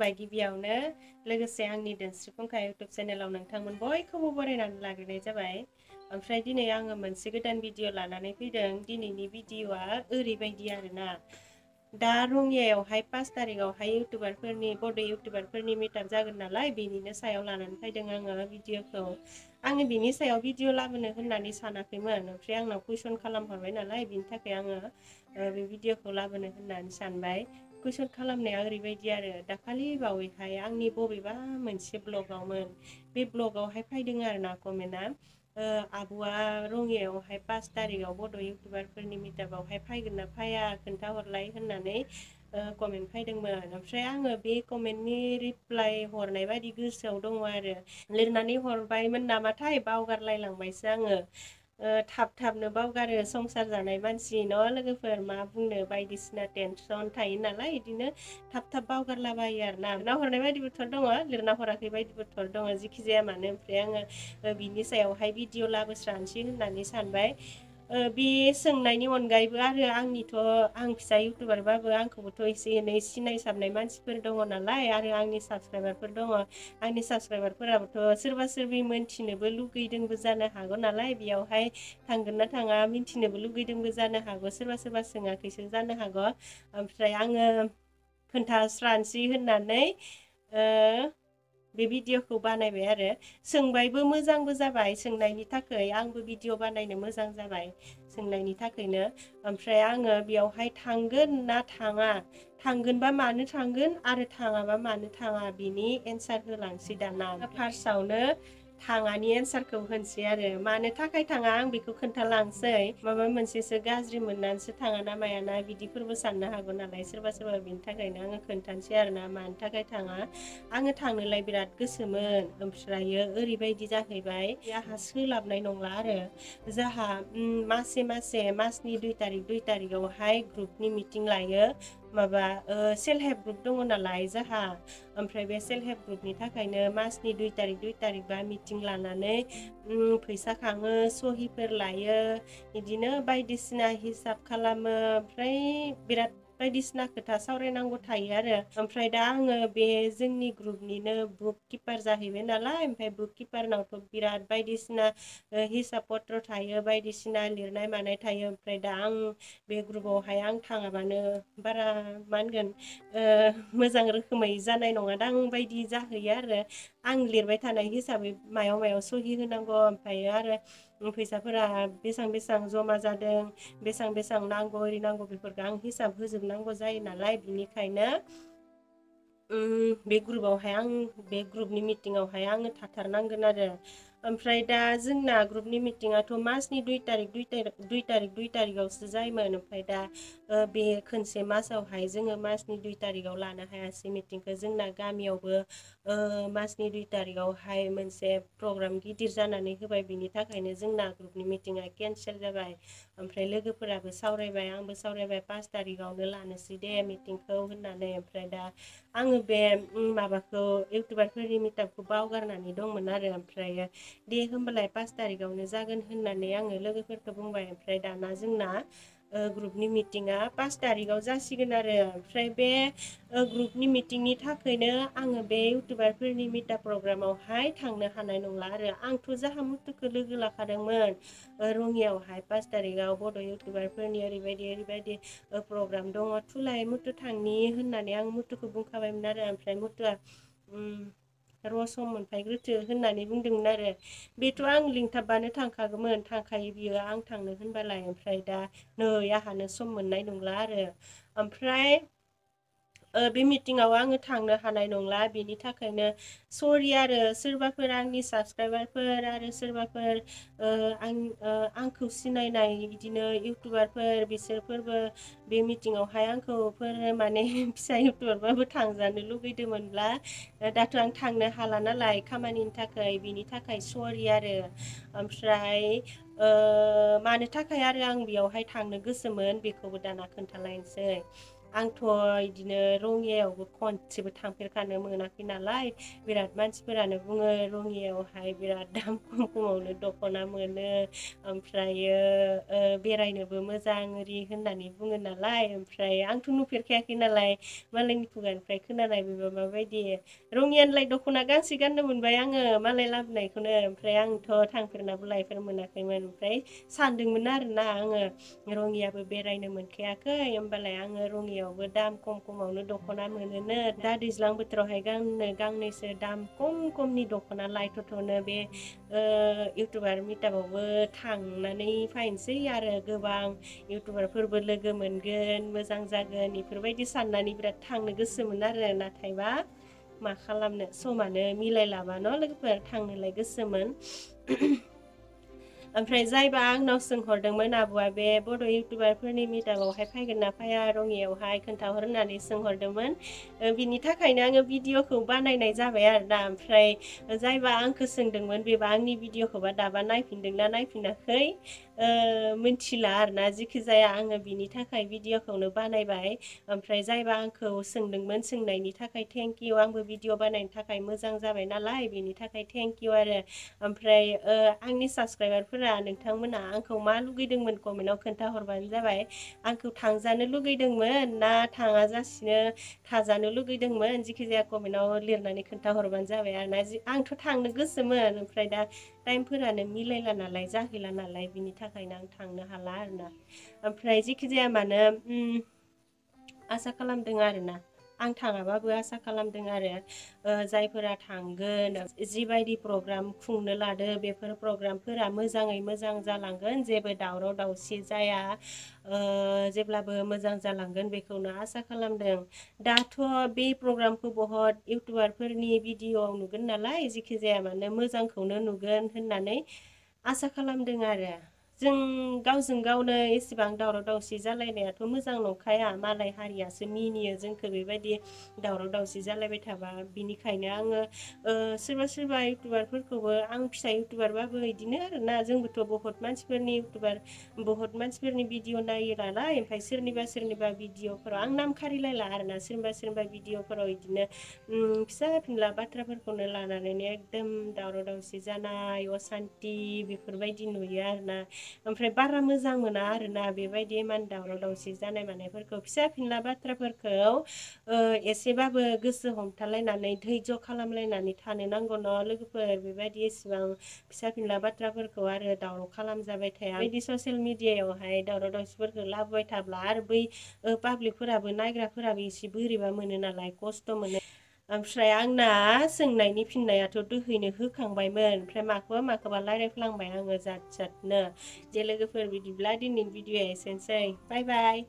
खुलुमबाय गिबियावनो लोगोसे आंनि दोनस्रि फुंखा इउटुब चेनेलाव नोंथांमोन बयखौबो बरायनानै लाग्रोनाय जाबाय। ओमफ्राय दिनै आङो मोनसे गोदान भिडिअ लानानै फैदों। दिनैनि भिडिअआ ओरैबायदि आरोना, दा रङियायावहाय 5 तारिखआवहाय बड' इउटुबारफोरनि मिटआप जागोन नालाय, बेनिनो सायाव लानानै फैदों आङो भिडिअखौ। आङो बिनि सायाव भिडिअ लाबोनो होननानै सानाखैमोन, ओमफ्राय आंनाव कुइसन खालामहरबाय नालाय, बिनि थाखाय आङो बे भिडिअखौ लाबोनो होननानै सानबाय। कुइसन खालामनाया ओरैबायदि आरो, दाखालि बावैहाय आंनि बबेबा मोनसे ब्लगावमोन, बे ब्लगावहाय फैदों आरो ना कमेन्टआ, आब'आ रङियायावहाय 5 तारिखआव बड' इउटुबारफोरनि मिटआपआवहाय फैगोन ना फैया खोन्थाहरलाय होननानै कमेन्ट फैदोंमोन। ओमफ्राय आङो बे कमेन्टनि रिप्लाय हरनाय बायदि गोसोआव दङ आरो, लिरनानै हरबायमोन नामाथाय बावगारलायलांबायसो आङो। थाब-थाबनो बावगारो, संसार जानाय मानसि न' लोगोफोर, मा बुंनो, बायदिसिना टेनसन थायो नालाय, बिदिनो थाब-थाब बावगारलाबायो आरो ना। लिरना हरनाय बायदिबोथ' दङ, लिरना हराखै बायदिबोथ' दङ, जिखि जाया मानो। ओमफ्राय आङो बिनि सायावहाय भिडिअ लाबोस्रानोसै होननानै सानबाय। बे सोंनायनि अनगायैबो आरो आं फिसा इउटुबारबाबो आंखौबोथ' एसे एनै सिनायसाबनाय मानसिफोर दङ नालाय, आरो आंनि साबसक्राइबारफोर दङ। आंनि साबसक्राइबारफोराबोथ' सोरबा सोरबि मोनथिनोबो लुगैदोंबो जानो हागौ नालाय, बेयावहाय थांगोन ना थाङा मिन्थिनोबो लुगैदोंबो जानो हागौ, सोरबा सोरबा सोङाखैसो जानो हागौ। ओमफ्राय आङो खोन्थास्रानोसै होननानै बे भिडिअखौ बानायबाय आरो। सोंबायबो, मोजांबो जाबाय सोंनायनि थाखाय, आंबो भिडिअ बानायनो मोजां जाबाय सोंनायनि थाखायनो। ओमफ्राय आङो बेयावहाय थांगोन ना थाङा, थांगोनबा मानो थांगोन आरो थाङाबा मानो थाङा, बिनि एन्सार होलांसै दाना। फार्स्टआवनो थाङानि एन्सारखौ होनसै आरो, मानो थाखाय थाङा आं बेखौ खोन्थालांसै। माबा मोनसेसो गाज्रि मोननानैसो थाङा ना मायाना बिदिफोरबो साननो हागौ नालाय सोरबा सोरबा, बिनि थाखायनो आङो खोन्थानोसै आरो ना मानि थाखाय थाङा। आङो थांनोलाय बिराद गोसोमोन, ओमफ्रायो ओरैबायदि जाहैबाय, आंहा सोलाबनाय नंला आरो। जाहा मासनि 2 तारिखआवहाय ग्रुपनि मिटिं लायो। माबा सेल्फ हेल्प ग्रुप दङ नालाय जाहा, ओमफ्राय बे सेल्फ हेल्प ग्रुपनि थाखायनो मासनि 2 तारिखबा मिटिं लानानै फैसा खाङो, सहिफोर लायो, बिदिनो बायदिसिना हिसाब खालामो, ओमफ्राय बिराद बायदिसिना खोथा सावरायनांगौ थायो आरो। ओमफ्राय दा आङो बे जोंनि ग्रुपनिनो बुक किपार जाहैबाय नालाय, ओमफ्राय बुक किपारनावथ' बिराद बायदिसिना हिसाब पत्र थायो, बायदिसिना लिरनाय मानाय थायो। ओमफ्राय दा आं बे ग्रुपावहाय आं थाङाबानो बारा मा होनगोन, मोजां रोखोमै जानाय नङादां बायदि जाहैयो आरो। आं लिरबाय थानाय हिसाबै मायाव मायाव सहि होनांगौ, ओमफ्रायो आरो फैसाफोरा बेसेबां जमा जादों, बेसेबां नांगौ ओरै नांगौ, बेफोरखौ आं हिसाब होजोबनांगौ जायो नालाय, बिनिखायनो बे ग्रुपनि मिटिङावहाय आङो थाथारनांगोन आरो। ओमफ्राय दा जोंना ग्रुपनि मिटिङाथ' मासनि 2 तारिखआवसो जायोमोन। ओमफ्राय दा बे खनसे मासावहाय जोङो मासनि 2 तारिखआव लानो हायासै मिटिंखौ। जोंना गामियावबो मासनि 2 तारिखआवहाय मोनसे प्रग्राम गिदिर जानानै होबाय, बिनि थाखायनो जोंना ग्रुपनि मिटिङा केन्सेल जाबाय। ओमफ्राय लोगोफोराबो सावरायबाय, आंबो सावरायबाय, 5 तारिखआवनो लानोसै दे मिटिंखौ होननानै। ओमफ्राय दा आङो बे माबाखौ इउटुबारफोरनि मिटआपखौ बावगारनानै दंमोन आरो। ओमफ्रायो दे होमबालाय 5 तारिखआवनो जागोन होननानै आङो लोगोफोरखौ बुंबाय। ओमफ्राय दाना जोंना ग्रुपनि मिटिङा 5 तारिखआव जासिगोन आरो। ओमफ्राय बे ग्रुपनि मिटिंनि थाखायनो आङो बे इउटुबारफोरनि मिटआप प्रग्रामावहाय थांनो हानाय नंला आरो। आंथ' जाहा मुथुखौ लोगो लाखादोंमोन, रङियायावहाय 5 तारिखआव बड' इउटुबारफोरनि ओरैबायदि प्रग्राम दङ, थुलाय मुथु थांनि होननानै आं मुथुखौ बुंखाबायमोन आरो। ओमफ्राय मुथुआ र' सम मोनफायग्रोथो होननानै बुंदोंमोन आरो। बेथ' आं लिंथाबबानो थांखागौमोन, थांखायो बियो आं थांनो होनबालाय। ओमफ्राय दा नै आंहानो सम मोननाय नंला आरो। ओमफ्राय बे मिटिङाव आङो थांनो हानाय नंला, बेनि थाखायनो सरि आरो। सोरबाफोर आंनि साबसक्राइबारफोर आरो सोरबाफोर आंखौ सिनायनाय बिदिनो इउटुबारफोर, बिसोरफोरबो बे मिटिङावहाय आंखौफोर माने फिसा इउटुबारबाबो थांजानो लुगैदोंमोनब्ला, दाथ' आं थांनो हाला नालाय खामानिनि थाखाय, बिनि थाखाय सरि आरो। ओमफ्राय मानो थाखाय आरो आं बेयावहाय थांनो गोसोमोन बेखौबो दाना खोन्थालायनोसै। आंथ' इदिनो रङियायावबो खनसेबो थांफेरखानो मोनाखै नालाय बिराद मानसिफोरानो बुङो रङियायावहाय बिराद दाम खम खमावनो दख'ना मोनो ओमफ्रायो बेरायनोबो मोजां ओरि होननानै बुङो नालाय ओमफ्राय आंथ' नुफेरखायाखै नालाय मालायनि खुगानिफ्राय खोनानाय बेबा माबायदि रङियानिलाय दख'ना गांसे गाननो मोनबाय आङो मालाय लाबोनायखौनो ओमफ्राय आंथ' थांफेरनाबो लायफेर मोनाखैमोन ओमफ्राय सानदोंमोन आरोना आङो रङियाबो बेरायनो मोनखायाखै होमबालाय आङो रङियावबो दाम खम खमावनो दख'ना मोनोनो दा दैज्लां बोथोरावहाय गांनैसो दाम खम खमनि दख'ना लायथ'नो बे इउटुबार मिटाबावबो थांनानै फैनोसै आरो गोबां इउटुबारफोरबो लोगो मोनगोन मोजां जागोन इफोरबायदि साननानै बिराद थांनो गोसोमोन आरो नाथायबा मा खालामनो समानो मिलायलाबा न' लोगोफोर थांनोलाय गोसोमोन ओमफ्राय जायबा आंनाव सोंहरदोंमोन आब'आ बे बड' इउटुबारफोरनि मिटाबावहाय फैगोन ना फैया रङियावहाय खोन्थाहर होननानै सोंहरदोंमोन बिनि थाखायनो आङो भिडिअखौ बानायनाय जाबाय आरोना ओमफ्राय जायबा आंखौ सोंदोंमोन बेबा आंनि भिडिअखौबा दाबा नायफिनदोंना नायफिनाखै मिथिला आरोना जिखि जाया आङो बिनि थाखाय भिडिअखौनो बानायबाय ओमफ्राय जायबा आंखौ सोंदोंमोन सोंनायनि थाखाय थेंक इउ आंबो भिडिअ बानायनो थाखाय मोजां जाबाय नालाय बेनि थाखाय थेंक इउ आरो ओमफ्राय आंनि साबसक्राइबारफोरा नोंथांमोना आंखौ मा लुगैदोंमोन कमेन्टआव खोन्थाहरबानो जाबाय आंखौ थांजानो लुगैदोंमोन ना थाङा जासिनो थाजानो लुगैदोंमोन जिखि जाया कमेन्टआव लिरनानै खोन्थाहरबानो जाबाय आरोना आंथ' थांनो गोसोमोन ओमफ्राय दा टाइमफोरानो मिलायला नालाय जाहैला नालाय बिनि थाखायनो आं थांनो हाला आरोना ओमफ्राय जिखि जाया मानो आसा खालामदों आरोना आं थाङाबाबो आसा खालामदों आरो जायफोरा थांगोन जिबायदि प्रग्राम खुंनो लादो बेफोर प्रग्रामफोरा मोजाङै मोजां जालांगोन जेबो दावराव दावसि जाया जेब्लाबो मोजां जालांगोन बेखौनो आसा खालामदों दाथ' बे प्रग्रामखौ बहुत इउटुबारफोरनि भिडिअ'आव नुगोन नालाय जेखि जाया मानो मोजांखौनो नुगोन होननानै आसा खालामदों आरो जों गावजों गावनो एसेबां दावराव दावसि जालायनायाथ' मोजां नंखाया मालाय हारियासो मिनियो जोंखौ बेबायदि दावराव दावसि जालायबाय थाबा बिनिखायनो आङो सोरबा सोरबा इउटुबारफोरखौबो आं फिसा इउटुबारबाबो बिदिनो आरोना जोंबोथ' बहुत मानसिफोरनि इउटुबार बहुत मानसिफोरनि भिडिअ नायो नालाय ओमफ्राय सोरनिबा भिडिअफोराव आं नाम खारिलायला आरोना सोरनिबा भिडिअफोराव बिदिनो फिसा फिनला बाथ्राफोरखौनो लानानैनो एकदम दावराव दावसि जानाय असान्ति बेफोरबायदि नुयो आरोना ओमफ्राय बारा मोजां मोना आरोना बेबायदि इमान दावराव दावसि जानाय मानायफोरखौ फिसा फिनला बाथ्राफोरखौ एसेबाबो गोसो हमथालायनानै धैज' खालामलायनानै थानो नांगौ न' लोगोफोर बेबायदि एसेबां फिसा फिनला बाथ्राफोरखौ आरो दावराव खालामजाबाय थाया बिदि ससियेल मिडियायावहाय दावराव दावसिफोरखौ लाबोबाय थाब्ला आरो बै पाब्लिकफोराबो नायग्राफोराबो एसे बोरैबा मोनो नालाय खस्थ' मोनो ओमफ्राय आंना सोंनायनि फिननायाथ' दोहैनो होखांबायमोन ओमफ्राय माखौबा रायज्लायफ्लांबाय आङो जात जातनो जे लोगोफोर बिदिब्ला दिनैनि भिडिअ'आ एसेनोसै बाय बाय